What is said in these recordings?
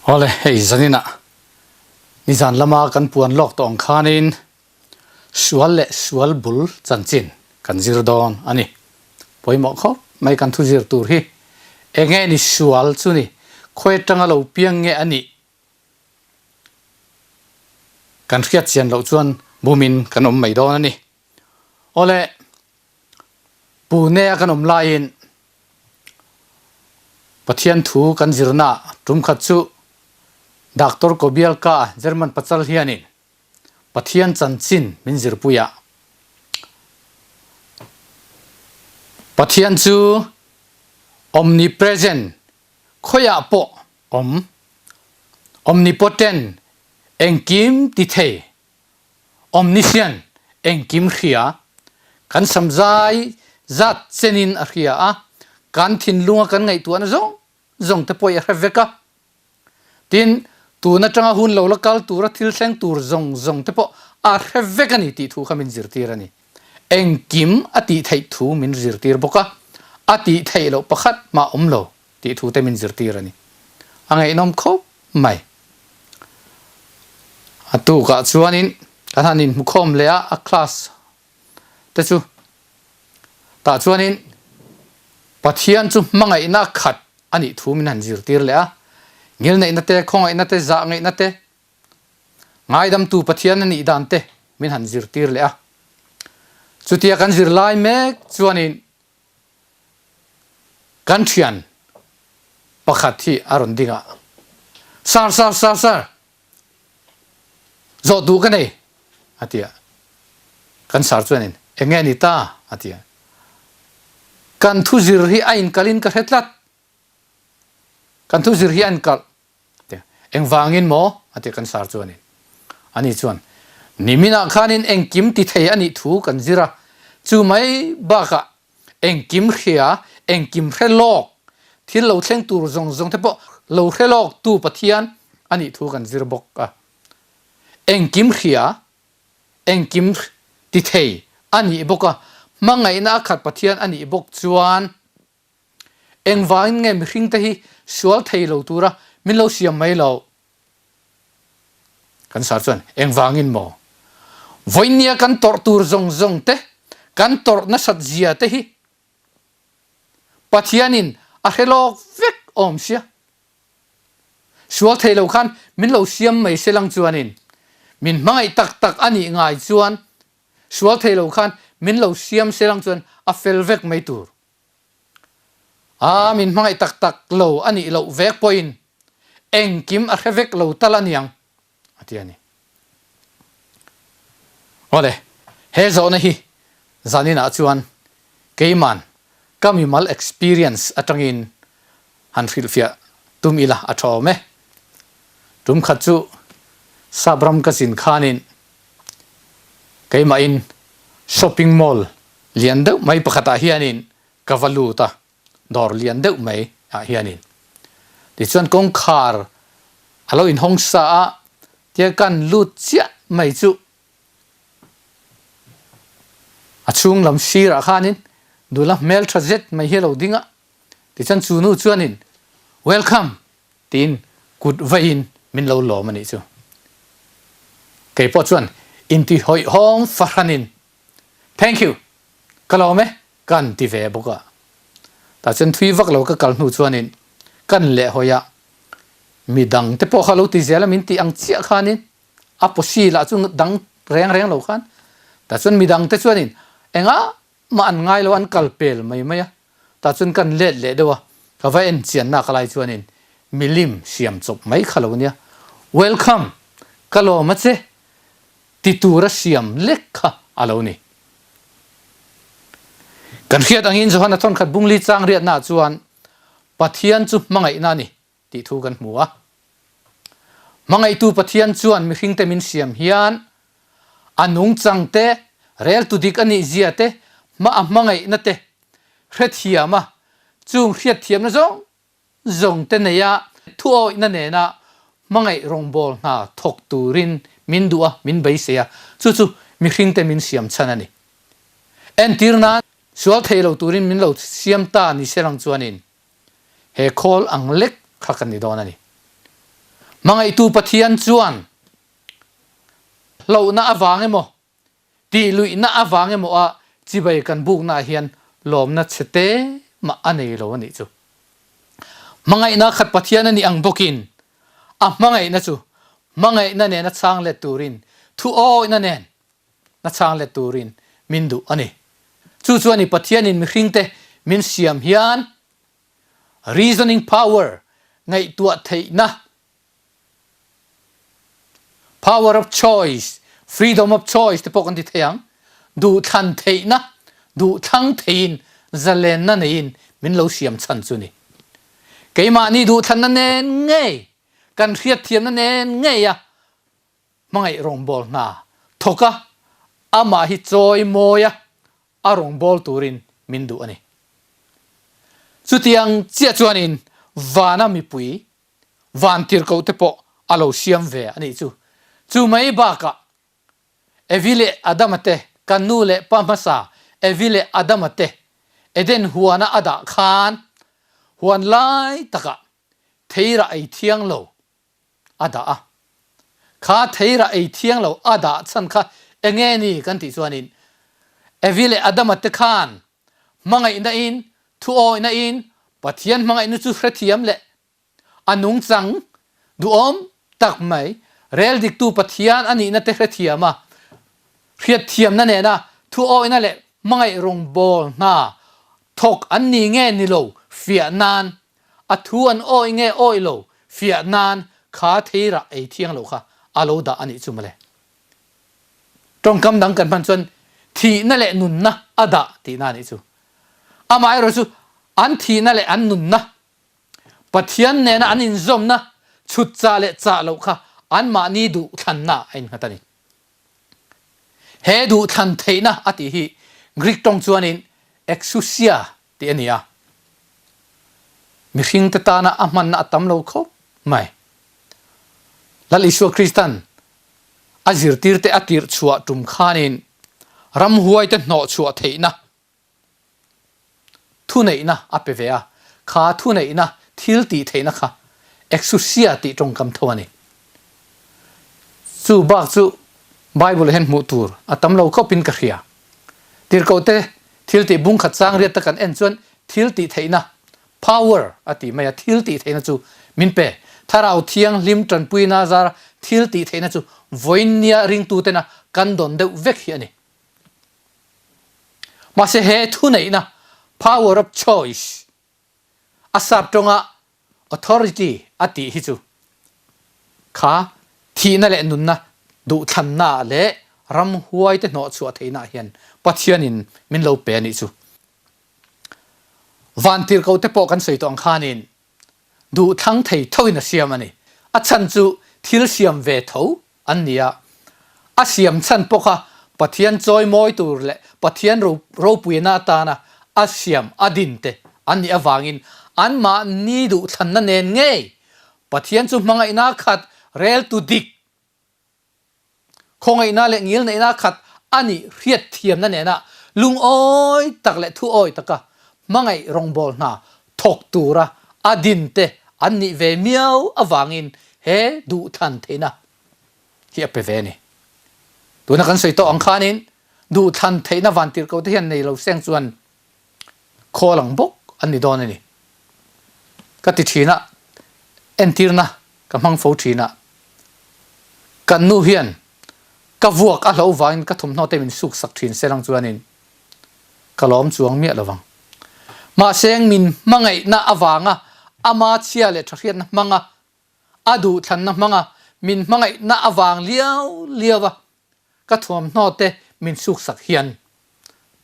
Awle, hei zaninah nizan lama kan puan lawk tawh ang khanin sual leh sual bul chanchin kan zir dawn a ni. Pawimawh khawp mai kan thu zir tur hi enge ni sual chu ni, khawi atanga lo piang nge a nih kan hriat chian loh chuan bumin kan awm mai dawn a ni. Awle, Pune a kan awm laiin Pathian thu kan zirna tum khat chu Doctor Kobielka German pachal hianin Pathian chanchin min zirpui a. Pathian chu omnipresent, khawiah pawh awm, omnipotent, engkim ti thei, Omniscient, engkim hria, kan samzai zat chenin a hria a, kan thinlunga kan ngaihtuahna zawng zawng te pawh i a hre vek a. Tin, tun atanga hun lo la kal tura thil thleng tur zawng zawng te pawh a hre vek a ni tih thu kha min zirtir a ni. Engkim a tih theih thu min zirtir bawk a, a tih theih loh pakhat mah awm lo tih thu te min zirtir a ni. A ngaihnawm khawp mai. A tukah chuanin kan han inhmukhawm leh a, a class te chu tah chuanin Pathian chu hmangaihna khat a nih thu min han zirtir leh a, ngilneihna te, khawngaihna te, zahngaihna te, ngaidamtu Pathian a nih dan te min han zirtir leh a. Chutia kan zir lai mek chuanin Kan thian pakhat hi a rawn ding a, Sir, sir, sir, sir, zawh duh ka nei, a ti a. Kan sir chuanin, Eng nge ni ta? a ti a. Kan thu zir hi a inkalhin ka hre tlat. Kan thu zir hi a inkalh. Engvangin maw? a ti kan sar chuanin. Ani chuan, Niminah khanin engkim ti thei a nih thu kan zir a, chu mai bakah engkim hria, engkim hre lawk, thil lo thleng tur zawng zawng te pawh lo hre lawk tu Pathian a nih thu kan zir bawk a. Engkim hria, engkim ti thei a nih bawk a, hmangaihna a khat Pathian a nih bawk chuan, Engvangin nge mihringte hi sual thei lo tura min lo siam mai lo? Kan sar chuan, Engvangin maw? Vawinia kan tawrh tur zawng zawng te, kan tawrh nasat zia te hi Pathianin a hre lawk vek awm sia. Sual thei lo khan min lo siam mai se lang chuanin min hmangaih tak tak a nih ngai chuan sual thei lo khan min lo siam se lang chuan a fel vek mai tur. A, min hmangaih tak tak lo a nih loh vek pawhin engkim a hre vek lo tal a niang, a ti a ni. Awle, he zawhna hi zaninah chuan keiman ka mimal experience atangin han hrilhfiah tum ila a tha awm e. Tum khat chu Sapram ka zin khanin keimahin shopping mall Lian deuh mai pakhatah hianin ka va lut a, dawr lian deuh mai ah hianin. Tichuan kawngkhar a lo inhawng sa a, tia kan lut chiah mai chu a chhung lam sirah khanin nula hmeltha zet mai hi a lo ding a, tichuan chu nu chuanin Welcome tiin kut vaiin min lo lawm a nih chu. Keipawh chuan intihawihawm fahranin Thank you! Ka lawm e, kan ti ve bawk a. Tah chuan thui vak lo ka kal hnu chuanin kan lehhawi a, midang te pawh kha lo ti zel a min tih ang chiah khanin a pawsi lah chu dang reng reng lo khan tah chuan midang te chuanin engah mah an ngai lo an kal pel mai mai a, tah chuan kan let leh deuh a, ka va en chian nak lai chuanin milim siam chawp mai kha lo nia, Welcome! Ka lawm a che! Ti tura siam lek kha a lo ni. Kan hriat angin Johana thawnkhat bungli chang riatnaah chuan Pathian chu hmangaihna a ni tih thu kan hmu a. Hmangaihtu Pathian chuan mihringte min siam hian a nungchang te, reltu dik a nih zia te, hma a hmangaihna te hrethiam a, chung hriatthiamna zawng Zawngte neia thuawihna nena hmangaih rawngbâwl hna thawk turin min duh a, min beisei a, chu chu mihringte min siam chhan a ni. Entir nan, sual thei lo turin min lo siam ta ni se lang chuanin he khawl ang lek kha kan ni dawn a ni. Hmangaihtu Pathian chuan hlauhna avang emaw, tihluihna avang emaw a chibai kan buknaah hian lawmna chhe te mah a nei lo a nih chu. Hmangaihna khat Pathian a nih ang bawkin a hmangaihna chu hmangaihna nena chhang let turin thuawihna nen na chhang let turin min duh a ni. Chu chuan i Pathianin mihringte min siam hian reasoning power, ngaihtuah theihna, power of choice, freedom of choice te pawh kan ti thei ang, duhthlan theihna, duhthlang theiin zalenna neiin min lo siam chhan chu ni. Keimahni duhthlanna nen ngei, kan hriatthiamna nen ngeia hmangaih rawngbâwl hna thawk a, amah hi chawi mawi a, a rawngbâwl turin min duh a ni. Chutiang chiah chuanin vana mipui vantirhkohte pawh a lo siam ve a nih chu. Chu mai bakah Evi leh Adama te, kan nu leh pa hmasa Evi leh Adama te Eden huana a dah khan huan lai takah theirah ei thiang lo a dah a. Kha theirah ei thiang lo a dah chhan kha enge ni kan tih chuanin Evi leh Adama te khan hmangaihna in, thuawihna in Pathian hmangaihna chu hrethiam leh a nungchang duhawm tak mai rel diktu Pathian a nihna te hrethiam a, hriatthiamna nena thuawihna leh hmangaih rawngbâwl hna thawk an ni nge ni lo fiah nan A thu an awih nge awih lo fiah nan kha theirah ei thiang lo kha a lo dah a nih chu mawle. Tawngkam dang kan hman chuan thihna leh nunna a dah tihna a nih chu. Amaherawh chu an thihna leh an nunna, Pathian nena an inzawmna chhut chah leh chah loh kha anmahni duhthlanna a innghat a ni. He duhthlan theihna a tih hi Greek tawng chuanin exousia tih a ni a, mihringte tana a hmanna a tam lo khawp mai. Lal Isua Kristan a zirtirte a tirh chhuah tum khanin ramhuaite hnawh chhuah theihna thuneihna a pe ve a, kha thuneihna thil tih theihna kha exousia tih tawngkam tho a ni. Chu bak chu Bible hian hmuh tur a tam lo khawpin ka hria. Tirhkohte thil tih bung khat chang riat ta kan en chuan thil tih theihna, power, a ti mai a, thil tih theihna chu min pe. Thlarau Thianghlim tanpuina zara thil tih theihna chu vawiinnia ringtutena kan dawn deuh vek hi a ni. Mahse he thuneihna, power of choice, A sap tawnga authority a tih hi chu kha thihna leh nunna duhthlanna leh ramhuaite hnawhchhuah theihna ah hian Pathianin min lo pe a nih chu. Vantirhkohte pawh kan sawi tawh ang khanin duhthlang thei thoin a siam a ni. A chhan chu thil siam ve tho an ni a, a siam chhan pawh kha Pathian chawimawi tur leh Pathian ropuina atana a siam a din te an nih avangin anmahni duhthlanna nen ngei Pathian chu hmangaihna khat reltu dik, khawngaihna leh ngilneihna khat a nih hriatthiamna nena lungawi tak leh thuawi taka hmangaih rawngbâwl hna thawk tura a din te an nih ve miau avangin he duhthlan theihna hi a pe ve a ni. Tuna kan sawi tawh ang khanin duhthlan theihna vantirhkoh te hian nei lo seng chuan khawl ang bawk an ni dawn a ni. Ka ti thin a, entirna ka hmang fo thin a, kan nu hian ka vuak a hlo vangin ka thawmhnaw te min suk sak thin se lang chuanin ka lawm chuang miah lovang. Mahse min hmangaihna avanga ama chhia leh thahriatna hmanga a duhthlanna hmanga min hmangaihna avang liau liau a ka thuamhnaw te min suksak hian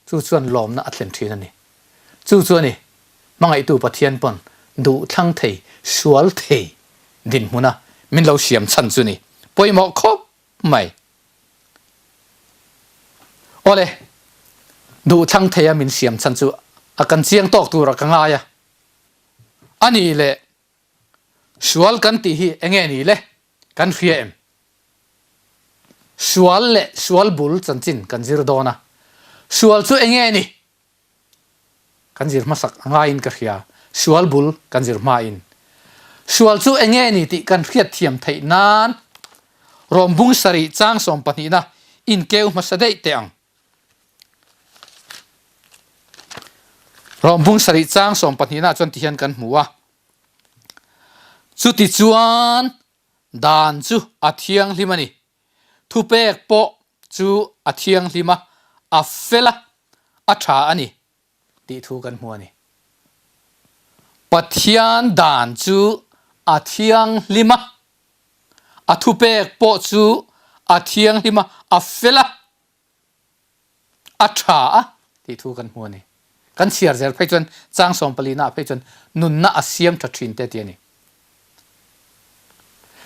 chu chuan lawmna a thlen thin a ni. Chu chu a ni, hmangaihtu Pathian pawn duhthlang thei, sual thei dinhmuna min lo siam chhan chu ni. Pawimawh khawp mai. Awle, duhthlang thei a min siam chhan chu a kan chiang tawk tura ka ngai a. A ni leh sual kan tih hi enge ni le? Kan hria em? Sual leh sual bul chanchin kan zir dawn a. Sual chu enge ni? Kan zir hmasak a ngaiin ka hria. Sual bul kan zir hmain. Sual chu eng nge ni tih kan hriat thiam theih nan Rom bung sarih chang sawm pahnihna inkeu hmasa daih teh ang. Rom bung sarih chang sawm pahnihna chuan tihian kan hmu a. Chutichuan dan chu a thianghlim a ni. Thupek pawh chu a thianghlim a, a fel a, a tha a ni tih thu kan hmu a ni. Pathian dan chu a thianghlim a, a thupek pawh chu a thianghlim a, a fel a, a tha a tih thu kan hmu a ni. Kan chhiar zel phei chuan chang sawmpalina ah phei chuan nunna a siam tha thin te ti a ni.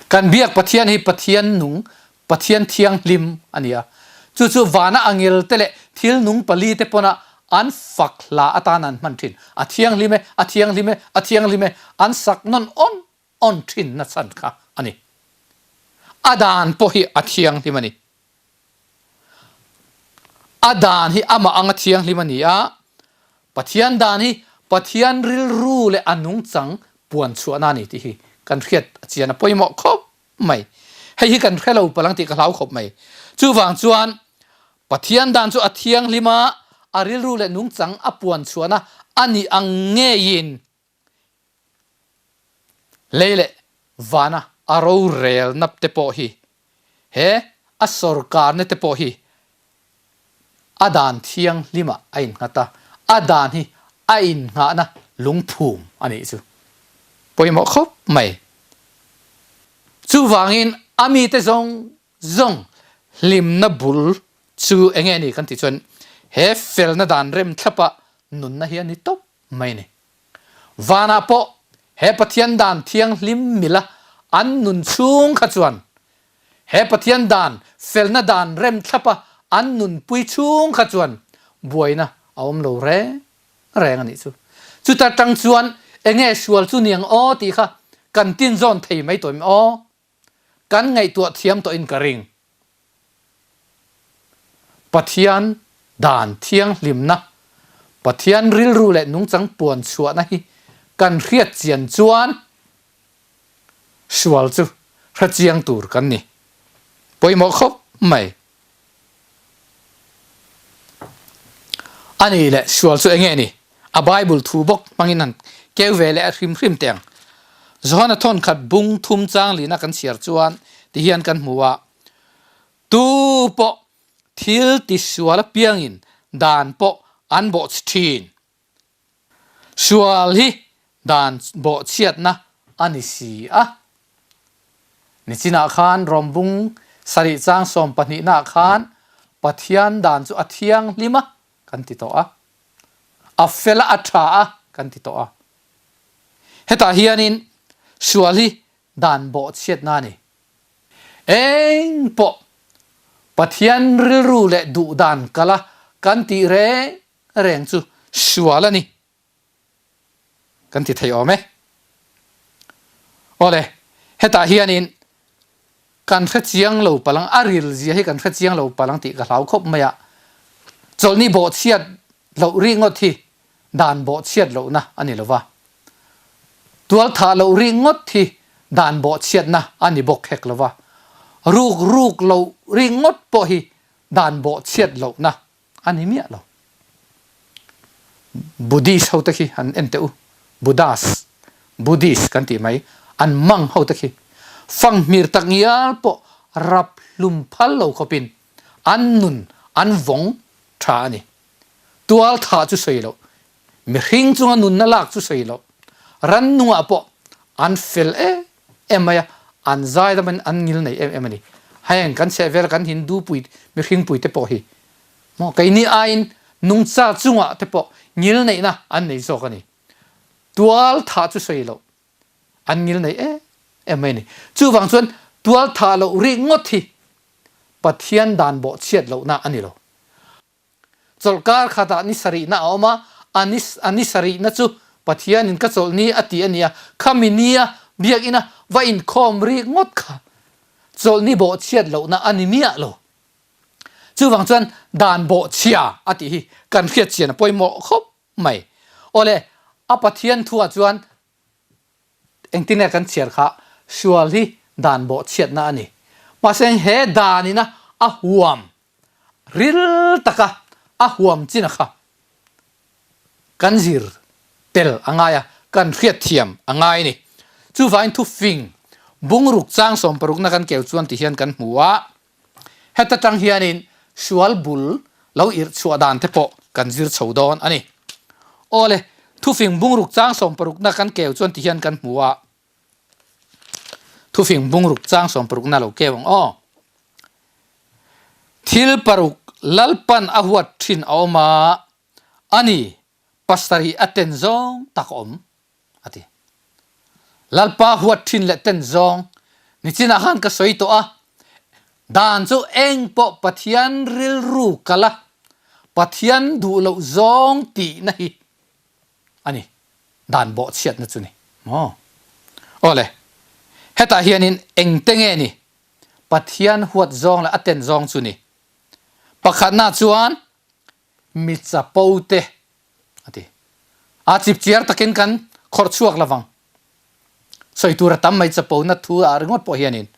Kan biak Pathian hi Pathian nung, Pathian thianghlim a ni a. Chu chu vana angel te leh thil nung pali te pawna an fak hla atan an hman thin. A thianghlim e, a thianghlim e, a thianghlim e an sak nawn awn awn thin na chhan kha a ni. A dan pawh hi a thianghlim a ni. A dan hi amah anga thianghlim a ni a, Pathian dan hi Pathian rilru leh a nungchang puan chhuahna a ni tih hi kan hriat a chian a pawimawh khawp mai. Hei hi kan hre lo palang tih ka hlau khawp mai. Chuvang chuan Pathian dan chu a thianghlim a, a rilru leh nungchang a puan chhuahna a nih ang ngeiin Lei leh vana a rorelna te pawh hi, he a sorkarna te pawh hi a dan thianghlimah a innghat a, a dan hi a innghahna lungphum a nih chu pawimawh khawp mai. Chuvangin a mite zawng zawng hlimna bul chu enge a ni kan tih chuan he felna dan rem thlapa nunna hi a ni tawp mai a ni. Vanah pawh he Pathian dan thianghlim mila an nun chhung kha chuan, he Pathian dan felna dan rem thlapa an nunpui chhung kha chuan buaina a awm lo reng reng a nih chu. Chuta tang chuan enge sual chu niang aw tih kha kan tinzawn thei mai tawh em aw? Kan ngaihtuah thiam tawhin ka ring. Pathian dan thianghlimna, Pathian rilru leh nungchang puan chhuahna hi kan hriat chian chuan sual chu hre chiang tur kan ni. Pawimawh khawp mai. A nih leh sual chu enge ni? A Bible thu bawk hmangin han keu ve leh hrim hrim teh ang. Johana thawnkhat bung thum chang lihna kan chhiar chuan ti hian kan hmu a, Tu pawh thil ti sual apiangin dan pawh an bawh chi thin. Sual hi dan bawhchhiatna a ni si a. Nichinah khan Rawmbung sarih chang sawm pahnihnaah khan Pathian dan chu a thianghlim a kan ti tawh a, a fel a, a tha a kan ti tawh a. Hetah hianin sual hi dan bawhchhiatna a ni. Eng pawh Pathian rilru leh duhdan kala kan tih reng reng chu sual a ni kan ti thei awm e. Awle, hetah hianin kan hre chiang lo palang, a ril zia hi kan hre chiang lo palang tih ka hlau khawp mai a. Chawlhni bawhchhiat loh rih ngawt hi dan bawhchhiat lohna a ni lo va. Tualthah loh rih ngawt hi dan bawhchhiatna a ni bawk hek lo va. Ruk ruk loh rih ngawt pawh hi dan bawhchhiat lohna A ni miah lo. Buddhist ho te khi han en teh u. Buddhas, Buddhist kan tih mai, an mang ho te khi fanghmir tak ngial pawh rap hlum phal lo khawpin an nun an vawng tha a ni. Tual thah chu sawi loh, mihring chunga nunna lak chu sawi loh, rannungah pawh an fel em em mai a, an zaidamin an ngil nei em em a ni. Heng kan chhehvel kan Hindu pui mihring pui te pawh hi maw keini aiin nungcha chungah te pawh ngil neihna an nei zawk a ni. Tual thah chu sawi loh an ngil nei em em mai a ni. Chuvang chuan tual thah loh rik ngawt hi Pathian dan bawhchhiat lohna a ni lo. Chawlhkar khatah ni sarihna a awm a, a ni a ni sarihna chu Pathianin ka chawlhni a ti a nia, khami nia biakina va inkhawm rik ngawt kha chawlhni bawhchhiat lohna a ni miah lo. Chuvang chuan dan bawhchhia a tih hi kan hriat chian a pawimawh khawp mai. Awle, a Pathian thuah chuan. Engtin nge kan chhiar kha sual hi dan bawhchhiatna a ni. Mahse he danina a huam ril taka a huam china kha kan zir tel a ngai a, kan hriatthiam a ngai a ni. Chuvangin thufing bungruk chang sawmparukna kan keu chuan ti hian kan hmu a, Heta tang hianin sual bul lo irh chhuah dan te pawh kan zir chho dawn a ni. Awle, thufing bungruk chang sawmparukna kan keu chuan ti hian kan hmu a, thufing bungruk chang sawmparukna lo keu ang aw. Thil paruk Lalpan a huat thin a awm a, a ni, pasarih a ten zawng tak a awm. a ti. Lalpa huat thin leh ten zawng nichinah khan ka sawi tawh a, dan chu eng pawh Pathian rilru kal a, Pathian duh loh zawng tihna hi a ni, dan bawhchhiatna chu ni maw? Awle, hetah hianin engte nge ni Pathian huat zawng leh a ten zawng chu ni? Pakhatna chuan mi chapo te a ti. A chipchiar takin kan khawrh chhuak lovang. Sawi tur a tam mai chapona thu ah ringawt pawh hianin.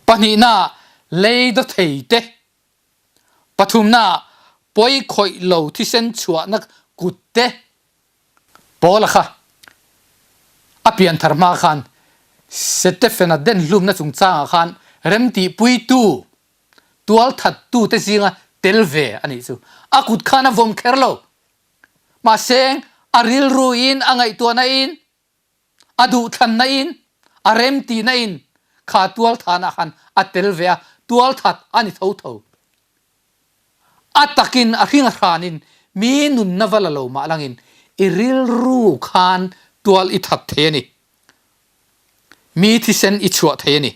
Pahnihna ah lei daw thei te, pathumna ah pawi khawih lo thisen chhuahna kut te, Paula kha a pianthar hma khan Setefena den hlumna chungchangah khan remtihpuitu tualthattute zinga tel ve a nih chu. A kut khan a vawm kher lo. Mahse, a rilruin, a ngaihtuahna-in, a duhthlanna-in, a remtihna-in kha tualthanah khan a tel ve a, tualthat a ni tho tho. A takin, a hring a hranin mi nunna va la lo mah langin i rilru khan tual i that thei a ni. Mi thisen i chhuah thei a ni.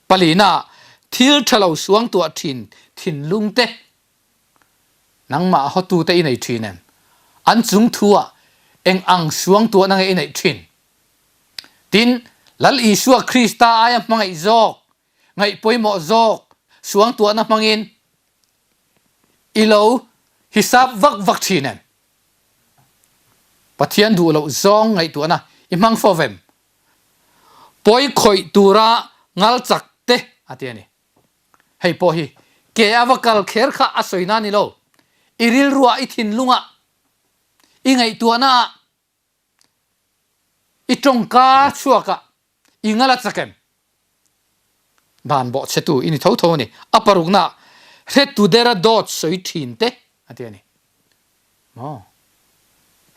Palina, thil tha lo suangtuah thin thinlung te, nangmah hawtute i nei thin em? An chung thu-ah eng ang suangtuahna nge i neih thin? Tin, Lal Isua Krista aia hmangaih zawk, ngaih pawimawh zawk suangtuahna hmangin i lo hisap vak vak thin em? Pathian duh loh zawng ngaihtuahna i hmang fo vem? Pawi khawih tura ngal chak te a ti a ni. Hei pawh hi ke a va kal kher kha a sawi na ni lo. I rilruah, i thinlungah, i ngaihtuahnaah, i tawngka chhuakah i ngal a chak em? Dan bawhchhetu i ni tho tho a ni. A paruknaah hretu dera dawt sawi thin te a ti a ni. Maw?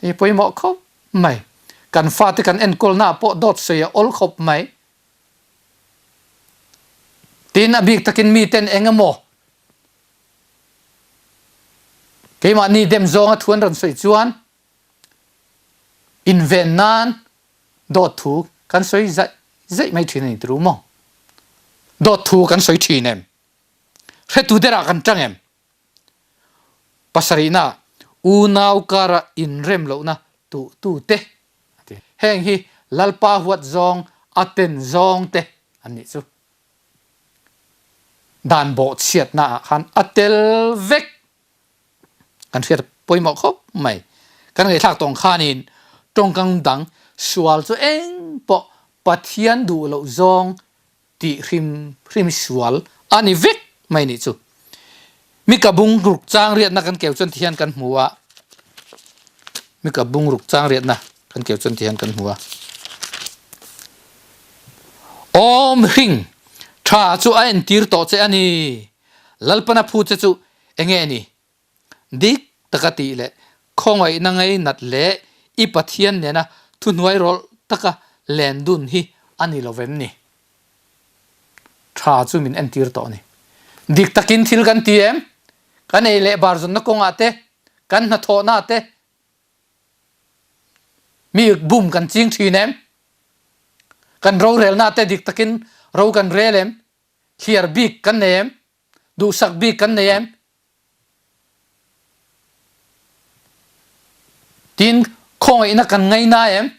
Hei pawimawh khawp mai. Kan fate kan enkawlnaah pawh dawt sawi a awl khawp mai. Tin, a bik takin miten eng emaw keimahni dem zawnga thu an rawn sawi chuan inven nan Dawt thu kan sawi zaih zaih mai thin a ni turu maw? Dawt thu kan sawi thin em? Hretu derah kan tang em? Pasarihna, unau kara inrem lohna tuhtu te a ti. Heng hi Lalpa huat zawng, a ten zawng te an nih chu. Dan bawhchhiatna ah khan a tel vek. Kan hriat pawimawh khawp mai. Kan ngaihthlak tawng khanin tawngkang dang sual chu eng pawh Pathian duh loh zawng tih hrim hrim sual a ni vek mai nih chu. Mika bungruk chang riatna kan keu chuan ti hian kan hmu a. Mika bungruk chang riatna kan keu chuan ti hian kan hmu a. Awm hring tha chu a entir tawh che a ni. Lalpana phu che chu Enge ni? Dik taka tih leh khawngaihna ngainat leh i Pathian nena thuhnuai rawlh taka len dun hi a ni lo vem ni? Tha chu min entir tawh a ni. Dik takin thil kan ti em? Kan ei leh bar zawnna kawngah te, kan hnathawhna te, mi bum kan ching thin em? Kan rorelna te dik takin ro kan rel em? Thliar bik kan nei em? Duhsak bik kan nei em? Tin, khawngaihna kan ngaina em?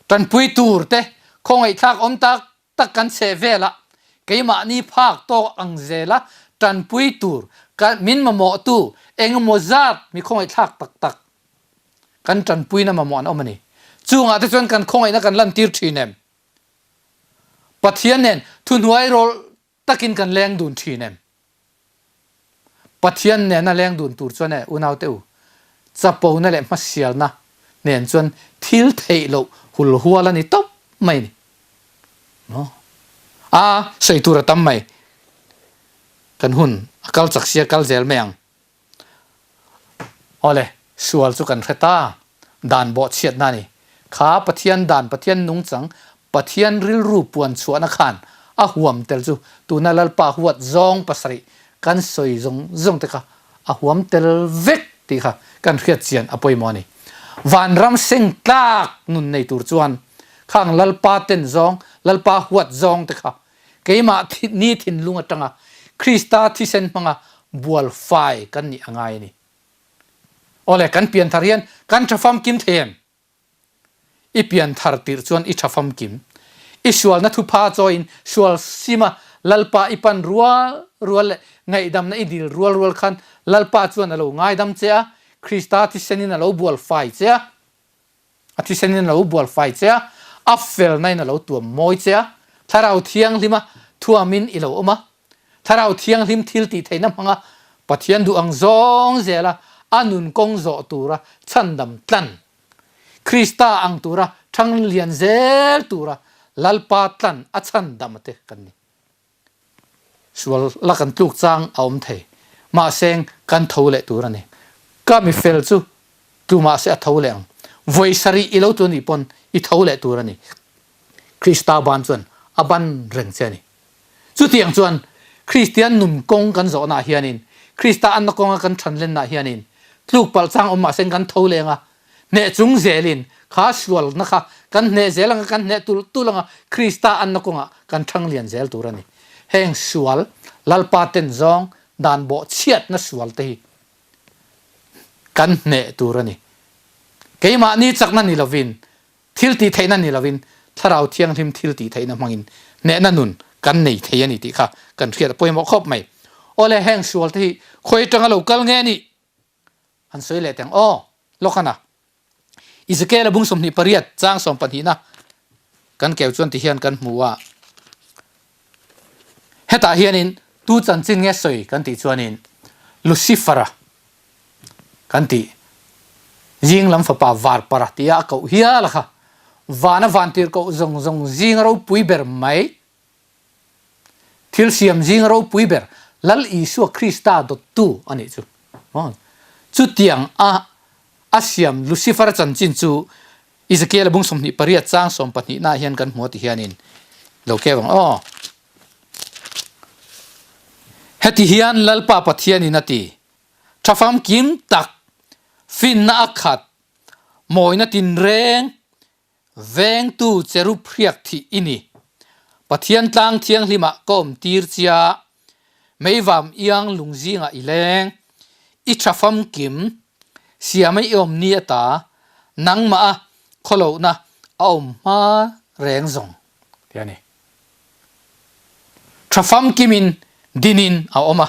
Tanpui tur te khawngaihthlak awm tak tak kan chheh velah keimahni phak tawk ang zela tanpui tur min mamawhtu engemaw zat mi khawngaihthlak tak tak kan tanpuina mamawh an awm a ni. Chungah te chuan kan khawngaihna kan lantir thin em? Pathian nen thuhnuai rawlh takin kan leng dun thin em? Pathian nena leng dun tur chuan e unaute u, chapona leh hmasialna nen chuan thil theih loh hulhual a ni tawp mai a ni. Maw? A sawi tur a tam mai. Kan hun a kal chak sia kal zel mai ang. Awle, sual chu kan hre ta. Dan bawhchhiatna a ni. Kha Pathian dan, Pathian nungchang, Pathian rilru puan chhuahna khan a huam tel chu tuna Lalpa huat zawng pasarih kan sawi zawng zawng te kha a huam tel vek tih kha kan hriat chian a pawimawh a ni. Vanram seng tlak nun nei tur chuan khang Lalpa ten zawng, Lalpa huat zawng te kha Keimah ni thinlung atanga Krista thisen hmanga bual fai kan nih a ngai a ni. Awle, kan pianthar hian kan tha famkim thei em? I pianthar tirh chuan i tha famkim. I sualna thupha chawiin sual sima Lalpa i pan rual rual leh ngaihdamna i dil rual rual khan Lalpa chuan a lo ngaidam che a, Krista thisenin a lo bual fai che a. A thisenin a lo bual fai che a, a felnain a lo tuam mawi che a, Thlarau Thianghlima thuamin i lo awm a. Thlarau Thianghlim thil tih theihna hmanga Pathian duh ang zawng zela a nun kawng zawh tura chhandam tlan, Krista ang tura thang lian zel tura Lalpa tlan a chhandam a te kan ni. Sual la kan tluk chang a awm thei. Mahse kan tho leh tur a ni. Ka mi fel chu tlu mahse a tho leh ang. Vawi sarih i lo tu anih pawn i tho leh tur a ni. Krista ban chuan a ban reng che a ni. Chutiang chuan Kristian nun kawng kan zawhnaah hianin, Krista anna kawnga kan thanlennaah hianin tluk palh chang awm mahse kan tho leng a, Hneh chung zelin kha sualna kha kan hneh zel anga kan hneh tulh tulh anga Krista anna kawngah kan thang lian zel tur a ni. Heng sual, Lalpa ten zawng dan bawh chhiatna sual te hi kan hneh tur a ni. Keimahni chakna ni lovin, thil tih theihna ni lovin Thlarau Thianghlim thil tih theihna hmangin hnehna nun kan nei thei a ni tih kha kan hriat a pawimawh khawp mai. Awle heng sual te hi khawi atanga lo kal nge nih? An sawi leh teng aw Lokhana Ezekiel-a bung 28 chang sawmpahnihna kan keu chuan tihian kan hmu a, hetah hianin tu chanchin nge sawi kan tih chuanin Lucifer-a kan tih zing lam fapa Varpara tia a koh hial a kha vana vantirhkoh zawng zawng zinga ropui ber mai Thil siam zinga ropui ber Lal Isua Krista dawttu a nih chu. Chutiang a a siam Lucifer-a chanchin chu Ezekiel-a bung 28 chang sawmpahnihnaah hian kan hmu a ti hianin lo keu ang aw. Heti hian Lalpa Pathianin a ti, Tha famkim tak, finna a khat, mawina tinreng, Vengtu cherub hriak thih i ni. Pathian tlang thianghlimah ka awm tir chia, meivam iang lung zingah i leng, i tha famkim, siama i awm ni ata, nangmah a khawlohna a awm hma reng zawng ti a ni. Tha famkimin dinin a awm a,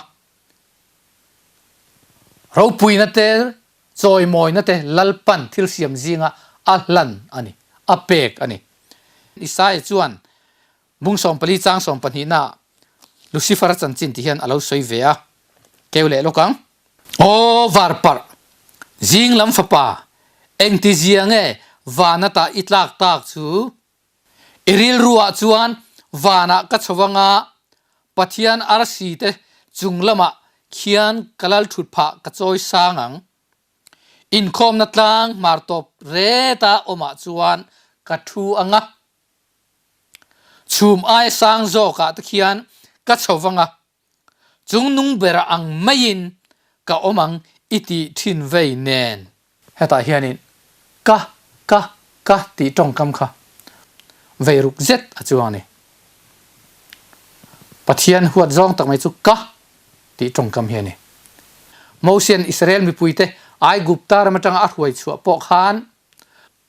ropuina te Chawimawina te Lalpan thil siam zinga a hlan a ni, a pek a ni. Isaia chuan bung 14 chang sawmpahnihna Lucifer-a chanchin ti hian a lo sawi ve a, keu leh lawk ang. Aw varparh, zing lam fapa, engtizia nge van ata i tlak tak chu? I rilruah chuan vanah ka chho anga Pathian arsi te chung lamah khian ka lal thut phah ka chawi sang ang. Inkhawmna tlang hmar tawp reta awmah chuan ka thu anga chhum aia sang zawkah te khian ka chho anga Chung nung bera ang maiin ka awm ang i tih thin vei nen. Hetah hianin ka, ka, ka tih tawngkam kha vei ruk zet a chuang a ni. Pathian huat zawng tak mai chu ka tih tawngkam hi a ni. Mosian Israel mipuite Aigupta ram atanga a hruai chhuah pawh khan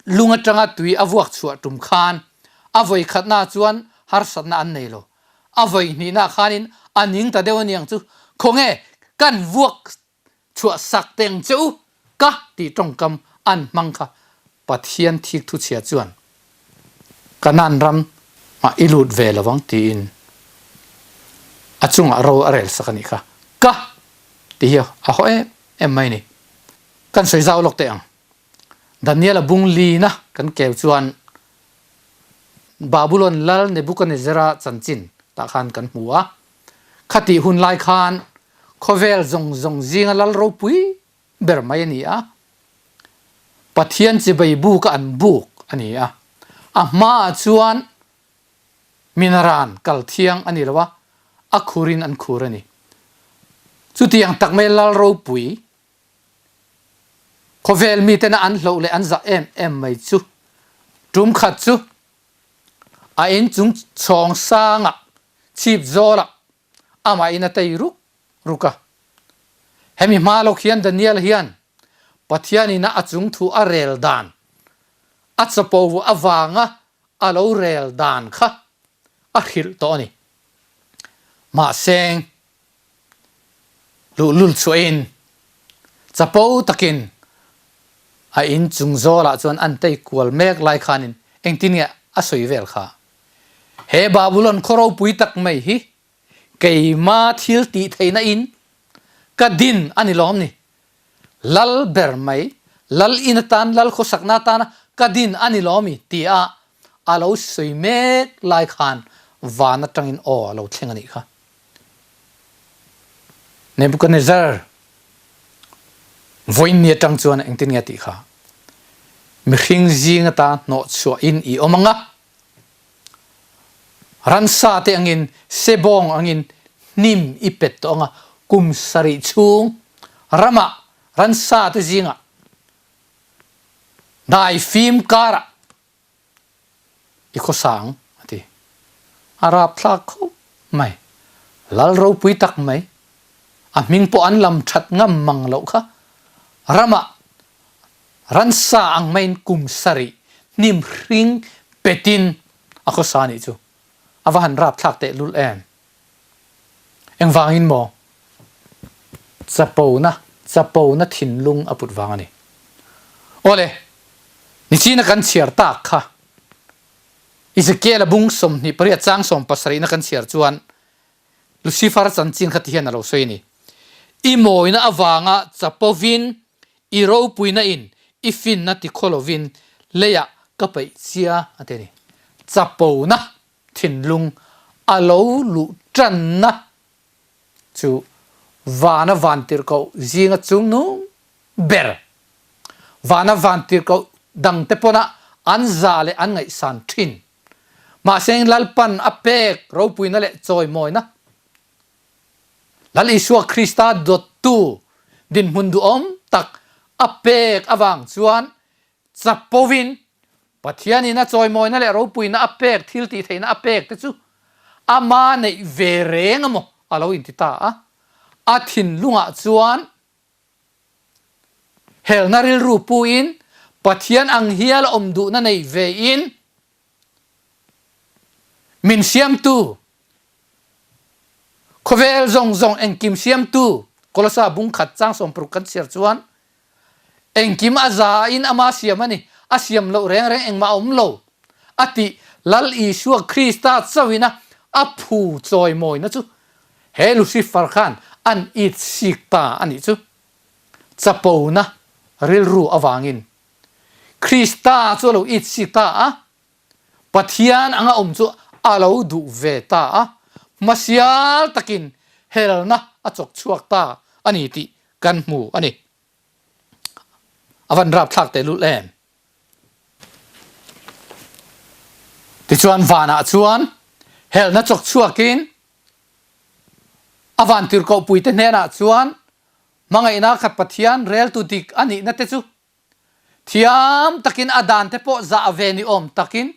lung atanga tui a vuak chhuah tum khan a vawi khatna chuan harsatna an nei lo. A vawi hnihna khanin a ning ta deuh aniang chu, Khawnge kan vuak chhuah sak teng che u ka tih tawngkam an hmang kha. Pathian thik thuchhia chuan Kanaan ram ah i lut ve lo ang tiin a chungah ro a rel sak a nih kha. Ka ti hi a haw em em mai a ni. Kan sawi zau lawk teh ang. Daniel-a bung lina kan keu chuan Babulon lal Nebuchadnezzar-a chanchin tah khan kan hmu a. Khatih hun lai khan khawvel zawng zawng zinga lal ropui ber mai a ni a. Pathian chibai buka an buk a ni a. A hmaah chuan minaran kal thiang a ni lo a, a khurin an khur a ni. Chutiang tak mai lal ropui khawvel mitena an hloh leh an zah em em mai chu tum khat chu a inchung chhawng sangah chhip zawlah amahin a tei ruk ruk a. Hemi hma lawk hian Daniel hian Pathianin a chung thu a rel dan, a chapo avanga a lo rel dan kha a hrilh tawh a ni. Mahse, luhlul chhuahin chapo takin a in chung zawlah chuan an tei kual mek lai khanin engtin nge a sawi vel kha? He Babulon khaw ropui tak mai hi keima thil tih theihna in ka din a ni lawm ni. Lal ber mai, lal in atan, lal khawsakna atana ka din a ni lawm i tia a lo sawi mek lai khan van atangin aw a lo thleng a nih kha. Nebuchadnezzar vawiin ni atang chuan engtin nge a tih kha? Mihring zing ata hnawhchhuah in i awm ang a, Ransa te angin, sebawng angin hnim i pet tawh ang a, kum sarih chhung ramah ransa te zingah daifim karah i khawsang a ti. A rapthlak khawp mai. Lal ropui tak mai. A hming pawh an lam that ngam mang loh kha. Ramah Ransa ang maiin kum sarih hnim hring petin a khawsa nih chu a va han rapthlak teh lul em. Engvangin maw? Chapona, chapona thinlung a put vang a ni. Awle, nichina kan chhiar tak kha Ezekiel-a bung 28 chang 70 na kan chhiar chuan Lucifer chanchin kha ti hian a lo sawi a ni. I mawina avanga chapovin I ropuina in i finna ti khaw lovin leiah ka peih chia a ti a ni. Chapona thinlung a lo luh tanna chu vana vantirhkoh zinga chungnung ber, vana vantirhkoh dangte pawna an za leh an ngaihsan thin. Mahse Lalpan a pek ropuina leh chawimawina Lal Isua Krista dawttu dinhmun duhawm tak a pek avang chuan chapovin Pathianin a chawimawina leh ropuina a pek thil tihtheihna a pek te chu ama neih ve reng emaw a lo inti ta a. A thinlungah chuan helna rilru puin Pathian ang hial awm duhna nei vein min siamtu Khawvel zawng zawng engkim siamtu Kolosa bung khat chang 60 kan chhiar chuan engkim a za in ama siam a ni, a siam loh reng reng engmah a awm lo a tih Lal Isua Krista chauhin a a phu chawimawina chu he Lucifer khan an it sik ta a nih chu. Chapona rilru avangin Krista chu a lo it sik ta a, Pathian anga awm chu a lo duh ve ta a, hmasial takin helna a chawk chhuak ta a ni tih kan hmu a ni. A van rapthlak tehlul em? Tichuan vanah chuan helna chawk chhuakin a vantirhkohpuite hnenah chuan hmangaihna khat Pathian reltu dik a nihna te chu Thiam takin a dan te pawh zah ve ni awm takin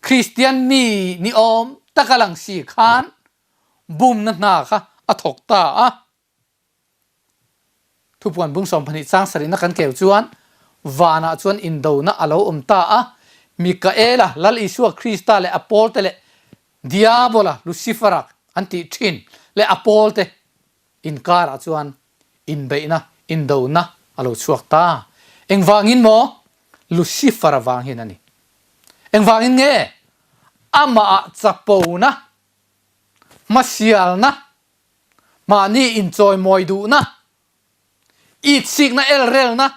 Kristian mi ni awm taka lang si khan bumna hna kha a thawk ta a. Thupuan bung 12 chang sarihna kan keu chuan vanah chuan indona a lo awm ta a, Mikaela, Lal Isua Krista leh a pawlte leh Diabola, Lucifera an tih thin leh a pawlte Inkarah chuan inbeihna, indona a lo chhuak ta. Engvangin maw? Lucifer avang hian a ni. Engvangin nge amah ah chapona, hmasialna, mahni inchawimawi duhna, itsikna elrelna,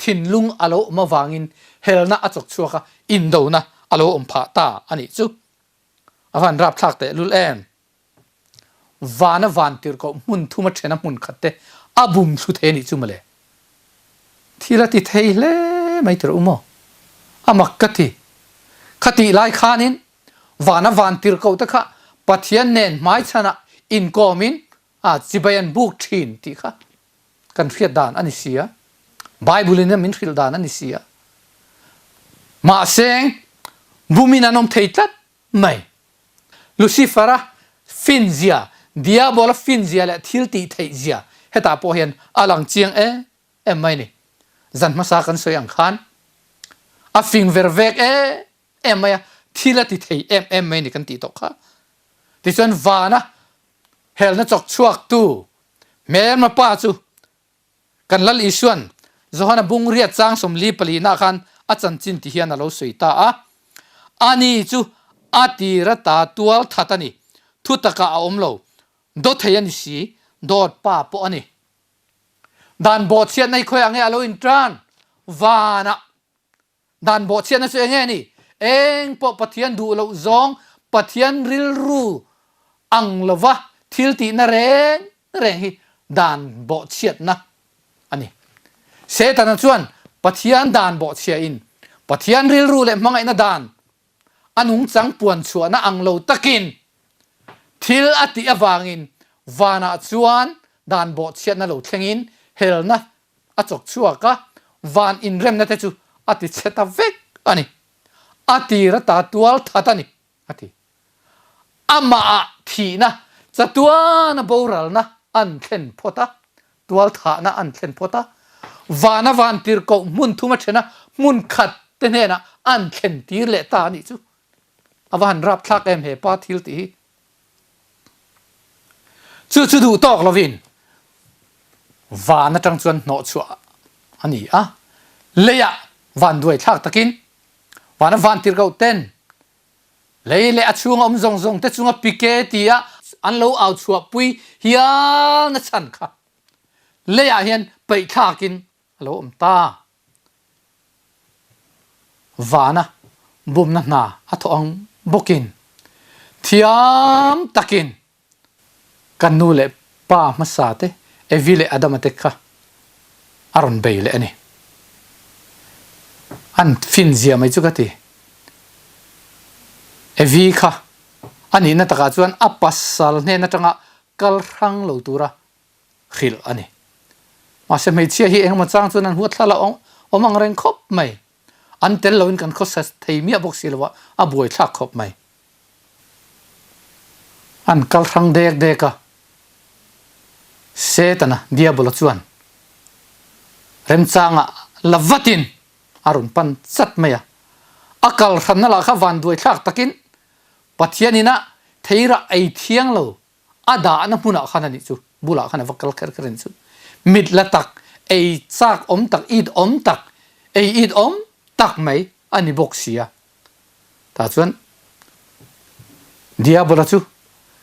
Thinlung a lo awm avangin helna a chawk chhuak a, indona a lo awm phah ta a nih chu. A van rapthlak tehlul em? Vana van tirhkoh hmun thuma thena hmun khat te a bum thlu thei a nih chu mawle. Thil a ti thei hle mai tirh u maw? A mak ka ti. Khatih lai khanin vana van tirhkoh te kha Pathian nen hmaichhanah inkawmin a chibai an buk thin tih kha kan hriat dan a ni si a, Bible in min hrilh dan a ni si a. Mahse bumin an awm thei tlat mai. Lucifer-a fin zia, Diabol-a fin zia leh thil tih theih zia hetah pawh hian a lang chiang em em mai a ni. Zan hmasa kan sawi ang khan a fing ver vek em em mai a, thil a ti thei em em mai a ni kan tih tawh kha. Tichuan vana Helna chawk chhuaktu hmelma pa chu kan Lal Isuan Johana bung riat chang 44 nah khan a chanchin ti hian a lo sawi ta a. Ani chu a tir ata tual that a ni, thu takah a awm lo, dawthei a ni si, dawt pa pawh a ni. Dan bawhchhiatna hi khawiah nge a lo intan? Vanah. Dan bawhchhiatna chu enge ni? Eng pawh Pathian duh loh zawng, Pathian rilru ang lova thil tihna reng reng hi dan bawhchhiatna a ni. Setana chuan Pathian dan bawhchhiahin Pathian rilru leh hmangaihna dan a nungchang puan chhuahna ang lo takin thil a tih avangin vanah chuan dan bawhchhiatna lo thlengin helna A chawk chhuak a, van inremna te chu a ti chhe ta vek a ni. A tir ata tual that a ni, a ti. Amah ah thihna, chatuana boralna an thlen phawt a, tual thahna an thlen phawt a, vana van tirhkoh hmun thum a then a, hmun khat te hnenah an thlen tir leh ta a nih chu. A va han rapthlak em he pa thil tih hi. Chu chu duh tawk lovin van atang chuan hnawh chhuah a ni a, leiah van duai thlak takin vana van tir ko ten lei leh a chhunga awm zawng zawng te chunga pike tia an lo au chhuah pui hial na chhan kha leiah hian peih thlakin a lo awm ta. Vana bumna hna a thawh ang bawkin thiam takin kan nu leh pa hmasa te Evi leh Adama te kha a rawn bei leh a ni. An fin zia mai chu ka ti. Evi kha a nihna takah chuan a pasal hnen atanga kal hrang lo tura hrilh a ni. Mahse hmeichhia hi engemaw chang chuan an huat thla lo awm ang reng khawp mai. An tel loin kan khawsa thei miah bawk si lo a, a buaithlak khawp mai. An kal hrang dek dek a, Setana, Diabola chuan remchangah la vatin a rawn pan chat mai a. A kal hranna lah kha vanduaithlak takin Pathian ina theirah ei thiang lo A dahna hmunah khan a nih chu, bulah khan a va kal kher kher a nih chu. Mit la tak, ei chak awm tak, it awm tak, ei it awm tak mai a ni bawk si a. Tah chuan Diabola chu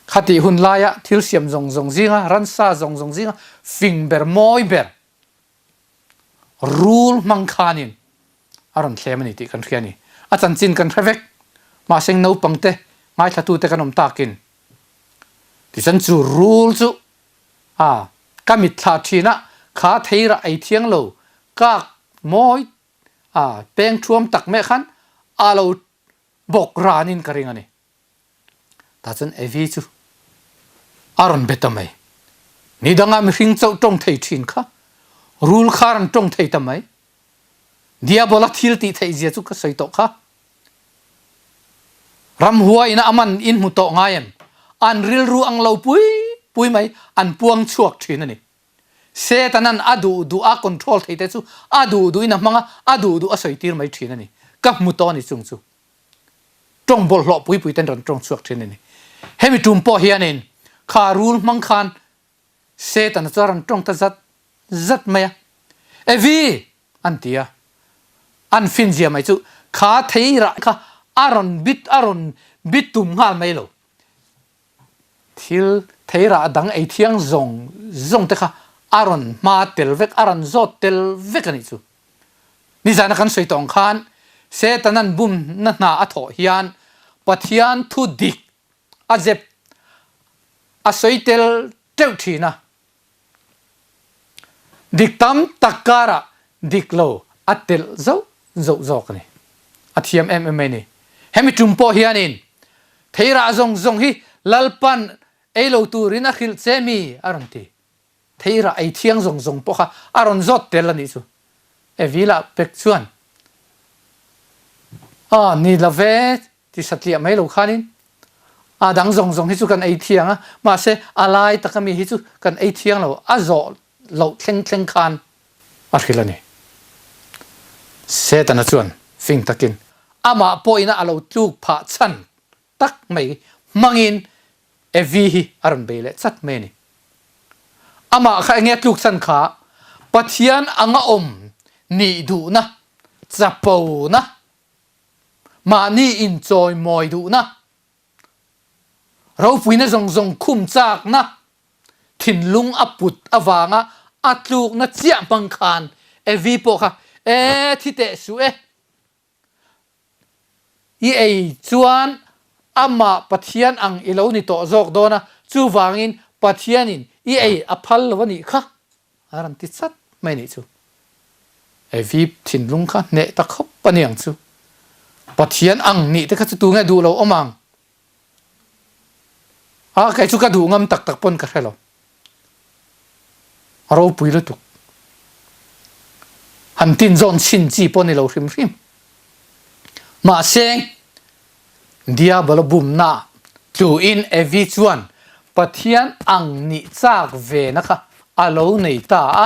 khatih hun laia thil siam zawng zawng zinga, ransa zawng zawng zinga fing ber, mawi ber, rul hmang khanin a rawn thlem a ni tih kan hria a ni. A chanchin kan hre vek, mahse naupangte ngaithlatute kan awm takin Tichuan chu rul chu a ka mitthla thin a, kha theirah ei thiang lo kak mawi a peng thuam tak meh khan a lo bawk ranin ka ring a ni. Tah chuan Evi chu a rawn be ta mai. Ni danga mihring chauh tawng thei thin kha rul kha a rawn tawng thei ta mai. Diabola thil tih theih zia chu ka sawi tawh kha. Ramhuai ina a man in hmu tawh ngai em? An rilru ang lo pui pui mai an puang chhuak thin a ni. Setanan a duh duh a control thei te chu a duh duh in a hmang a, a duh duh a sawi tir mai thin a ni. Ka hmu tawh a ni chung chu. Tawng bawlhhlawh pui pui ten rawn tawng chhuak thin a ni. Hemi tum pawh hianin kha rul hmang khan Setana chu a rawn tawng ta zat zat mai a. Evi! An ti a. An finzia mai chu kha thei rah kha a rawn bit a rawn bit tum nghal mai lo. Thil thei rah dang ei thiang zawng zawng te kha a rawn hma tel vek, a rawn zawt tel vek a nih chu. Nizana kan sawi tawh ang khan Setanan bumna hna a thawh hian Pathian thu dik a zep a sawi tel teuh thin a. Dik tam tak karah dik lo a telh zauh zauh zawk a ni. A thiam em em mai a ni. Hemi tum pawh hianin theirah zawng zawng hi Lalpan ei lo turin a hrilh che mi a rawn ti. Theirah ei thiang zawng zawng pawh kha a rawn zawt tel a nih chu. Evila pek chuan, Aw ni lo ve Ti satliah mai lo khanin a dang zawng zawng hi chu kan ei thiang a, mahse a lai taka mi hi chu kan ei thiang lo, a zawh loh thleng thleng khan a hrilh a ni. Setana chuan fing takin amah pawhina a lo tluk phah chhan tak mai hmangin Evi hi a rawn bei leh chat mai a ni. Amah kha enge tluk chhan kha Pathian anga awm nih duhna, chapona, Mahni inchawimawi duhna, ropuina zawng zawng khum chakna, thinlung a put avanga a tlukna chiah hmang khan Evi pawh kha, E, thi teh suh e, i ei chuan amah Pathian ang i lo ni tawh zawk dawn a, chuvangin Pathianin i ei a phal lo a nih kha. A rawn ti chat mai nih chu. Evi thinlung kha hneh ta khawp a ni ang chu. Pathian ang nih te kha chu tu nge duh lo awm ang? A kei chu ka duh ngam tak tak pawn ka hre lo. A ropui lutuk. Han tin zawn chhin chi pawh ni lo hrim hrim. Mahse Diabolo bumna tluin Evi chuan Pathian ang nih chak vena kha a lo nei ta a.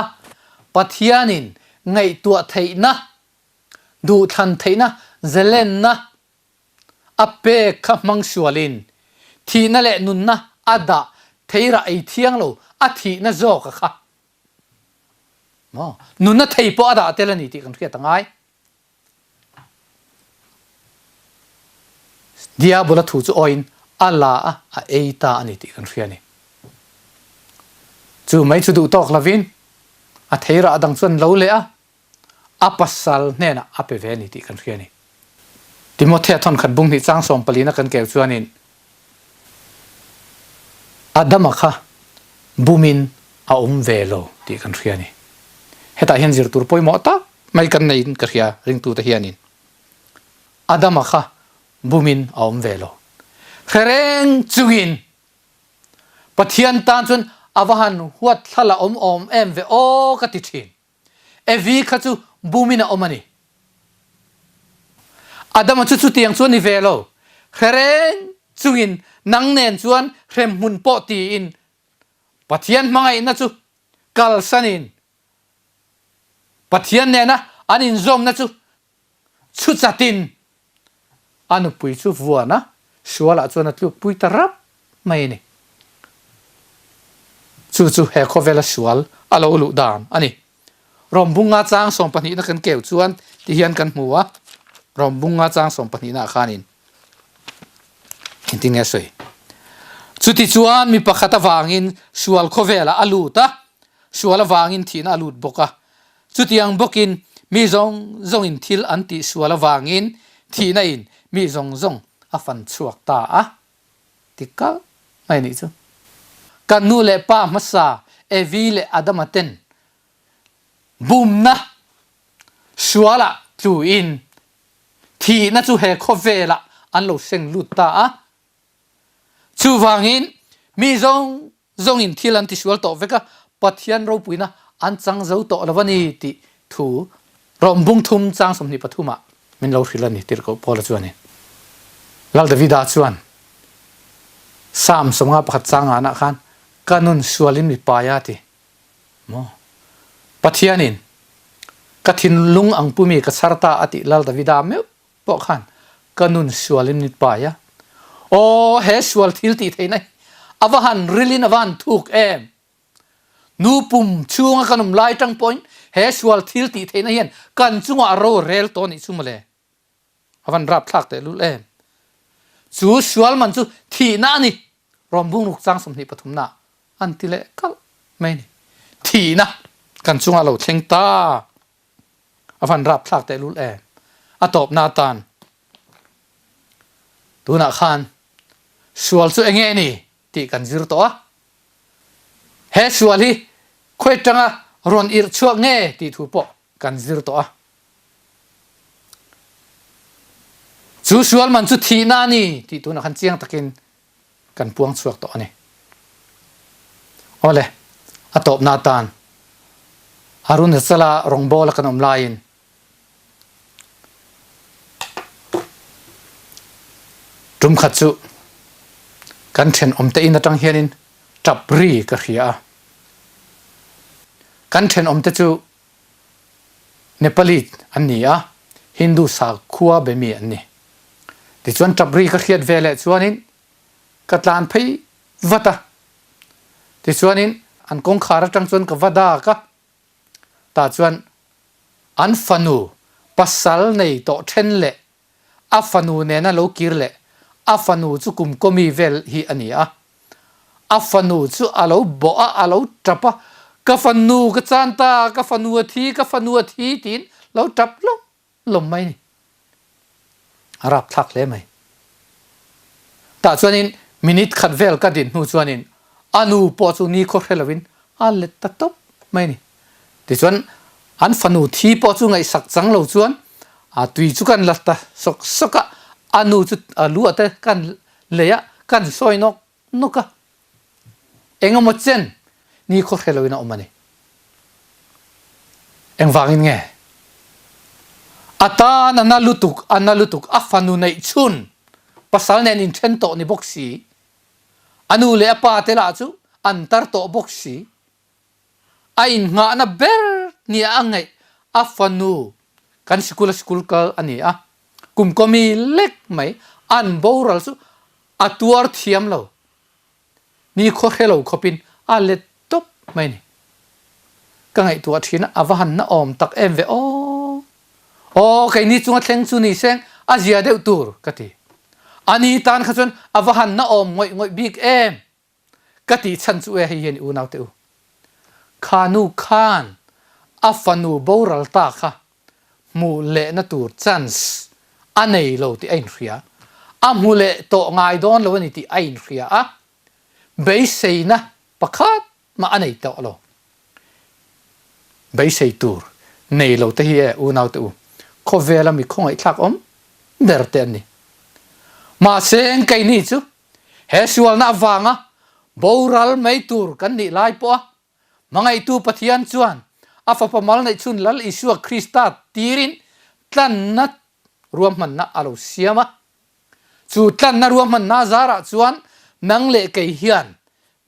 Pathianin ngaihtuah theihna, duhthlan theihna, zelenna a pek kha hmang sualin thihna leh nunna a dah theirah ei thiang lo a thihna zawka kha maw nunna thei pawh a dah tel a ni tih kan hriat a ngai. Diabol-a thu chu awiin a la a, a ei ta a ni tih kan hria a ni. Chu mai chu duh tawk lovin a theirah dang chuan lo leh a, a pasal hnenah a pe ve a ni tih kan hria a ni. Timothea thawnkhat bung hnih chang sawmpalina kan keu chuanin Adama kha bumin a awm ve lo tih kan hria a ni. Hetah hian zir tur pawimawh tak mai kan neiin ka hria ringtute hianin Adama kha bumin a awm ve lo. Hre reng chungin Pathian tan chuan a va han huat thla la awm awm em ve aw ka ti thin. Evi kha chu bumin a awm a ni. Adama chu chutiang chu a ni ve lo. Hre reng chungin nang nen chuan hremhmun pawh tiin Pathian hmangaihna chu kalsanin Pathian nena an inzawmna chu chhu chatin a nupui chu vuan a, sualah chuan a tlukpui ta rap mai a ni. Chu chu he khawvela sual a lo luh dan a ni. Rawmbunga chang sawmpahnihna kan keu chuan ti hian kan hmu a, Rawmbunga chang sawmpahnihna ah khanin engtin nge a sawi? Chutichuan mi pakhat avangin sual khawvelah a lut a, sual avangin thihna a lut bawk a. Chutiang bawkin mi zawng zawngin thil an tih sual avangin thihna in mi zawng zawng a fan chhuak ta a ti kalh mai anih chu. Kan nu leh pa hmasa Evi leh Adama ten bumna sualah tluin thihna chu he khawvelah an lo seng lut ta a. Chuvangin mi zawng zawngin thil an tisual tawh vek a, Pathian ropuina an chang zo tawh lo a ni tih thu Rom bung thum chang 23 ah min lo hrilh a ni tirhkoh Paula chuanin. Lal Davida chuan Psalm 51 chang nganah khan ka nun sualin mi pai a ti maw? Pathianin ka thinlung ang pumi ka chhar ta a tih Lal Davida meuh pawh khan ka nun sual in mit pai a, aw he sual thil tih theihna hi a va han ril in a va han thuk em! Nu pum chhunga kan awm lai tang pawhin He sual thil tih theihna hian kan chungah ro a rel tawh a nih chu mawle. A van rapthlak tehlul em. Chu sual man chu thihna a ni. Rom bungruk chang 23 na an ti leh kalh mai a ni. Thihna kan chungah lo thleng ta. A van rapthlak tehlul em. A tawpna atan tunah khan sual chu enge ni tih kan zir tawh a. He sual hi khawi atanga rawn irh chhuak nge tih thu pawh kan zir tawh a. Chu sual man chu thihna a ni tih tunah khan chiang takin kan puang chhuak tawh a ni. Awle, a tawpna atan Arunachala rawngbawla kan awm laiin Tum khat chu kan thenawmte in atang hianin tap ri ka hria a. Kan thenawmte chu Nepali an ni a, Hindu sakhua be mi an ni. Tichuan tap ri ka hriat ve leh chuanin ka tlan phei vat a. Tichuanin an kawngkhar atang chuan ka va dak a. Tah chuan an fanu pasal nei tawh then leh a fanu nena lo kir leh a fanu chu kum kawmi vel hi a ni a. A fanu chu a lo bawh a, a lo tap a, Ka fanu ka chan ta, ka fanu a thi, ka fanu a thi tiin lo tap lawm lawm mai ni. A rapthlak hle mai. Tah chuanin minute khat vel ka din hnu chuanin a nu pawh chu ni khaw hre lovin a let ta tawp mai ni. Tichuan an fanu thi pawh chu ngaihsak chang lo chuan a tui chu kan la ta sawk sawk a, a nu chu a lu ah te kan lei a, kan sawi nawk nawk a. Engemaw chen ni khaw hre loin a awm a ni. Engvangin nge? A tan a na lutuk, a na lutuk, a fanu neih chhun pasal nen inthen tawh ni bawk si, a nu leh a pa te lah chu an tar tawh bawk si, a innghahna ber nia a ngaih a fanu kan sikul a sikul kal a ni a, kum kawmi lek mai an boral chu a tuar thiam lo. Ni khaw hre lo khawpin a let tawp mai ni. Ka ngaihtuah thin a, a va han na awm tak em ve aw. Aw, keini chunga thleng chu ni seng a zia deuh tur ka ti. A ni tan kha chuan a va han na awm ngawih ngawih bik em ka tih chhan chu e hei hian i unau te u. Kha nu khan a fanu boral ta kha hmuh lehna tur chance a nei lo tih a inhria. A hmu leh tawh ngai dawn lo a ni tih a inhria a, beiseina pakhat mah a nei tawh lo. Beisei tur nei lo te hi e unaute u, khawvela mi khawngaihthlak awm ber te an ni. Mahse keini chu he sualna avanga boral mai tur kan nih lai pawha Hmangaihtu Pathian chuan a Fapa mal neih chhun Lal Isua Krista tirin tlanna ruahmanna a lo siam a. Chu tlanna ruahmanna zarah chuan nang leh kei hian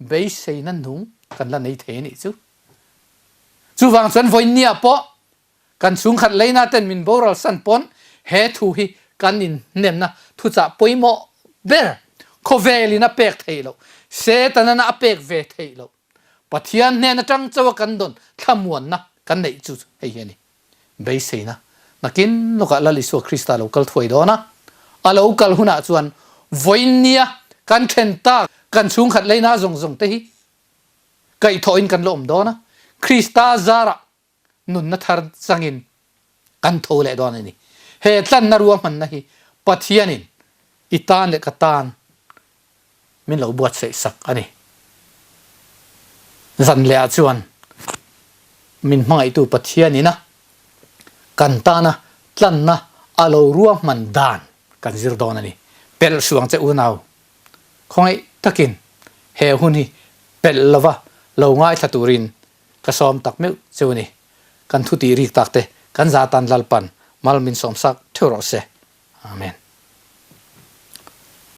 beiseina nung kan la nei thei a nih chu. Chuvang chuan vawiinniah pawh Kan chhungkhat leina ten min boral san pawn he thu hi kan inhnemna thuchah pawimawh ber khawvelin a pek theih loh, Setanan a pek ve theih loh, Pathian hnen atang chauha kan dawn thlamuanna kan neih chu hei hi a ni. Beiseina nakin lawkah Lal Isua Krista lo kal thuai dawn a, a lo kal hunah chuan vawiinnia kan then tak kan chhungkhat leina zawng zawng te hi kaihthawhin kan la awm dawn a, Krista zarah nunna thar changin kan tho leh dawn a ni. He tlanna ruahmanna hi Pathianin i tan leh ka tan min lo buatsaih sak a ni. Zan lehah chuan min hmangaihtu Pathianina kan tana tlanna a lo ruahman dan kan zir dawn a ni. Pelh suang che unau, khawngaih takin he hun hi pelh lova lo ngaithla turin Ka sawm tak meuh cheu a ni. Kan thu tih rik tak te kan za tan Lalpan mal min sawm sak theuh rawh se. Amen.